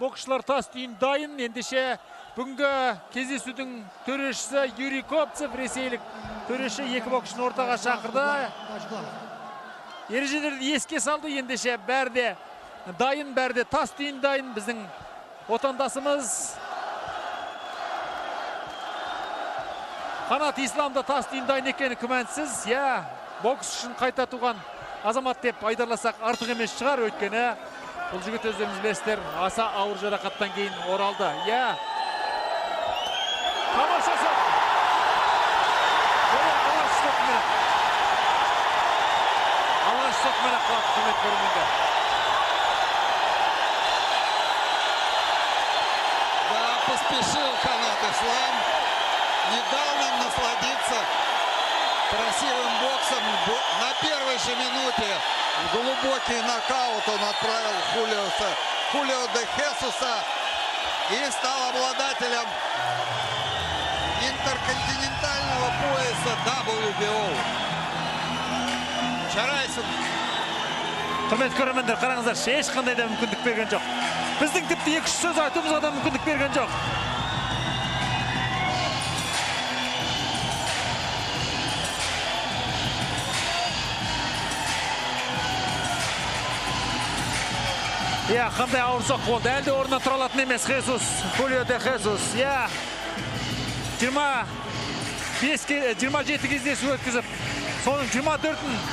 Боксшылар тас түйін дайын. Ендеше бүгінгі кездесудің төрешісі Юрий Копцев, ресейлік төреші, екі боксшыны ортаға шақырды. Ережелерді еске салды. Ендеше бәрі де дайын, бәрі де тас түйін дайын. Біздің отандасымыз Қанат Ислам да тас түйін дайын екені күмәнсіз. Иә, бокс үшін қайта туған азамат деп айдарласақ артық емес шығар, өйткені бұл жігіт, өздеріңіз білесіздер, аса ауыр жарақаттан кейін оралды. Иә, тамаша соққы. Алғашқы соққымен, алғашқы соққымен ақ құрметті көрермендер. Да, поспешил Канат Ислам. Не дал нам насладиться красивым боксом. На первой же минуте в глубокий нокаут он отправил Хулио де Хесуса и стал обладателем интерконтинентального пояса WBO. Жарайсың. Құрметті көрермендер, қараңыздаршы, ешқандай да мүмкіндік берген жоқ. Біздің тіпті екі-үш сөз айтуымызға да мүмкіндік берген жоқ. Иә, қандай ауыр соққы болды. Әлі де орнынан тұра алатын емес Хесус, Хулио де Хесус. Иә, 27 кездесу өткізіп, соның 24-ін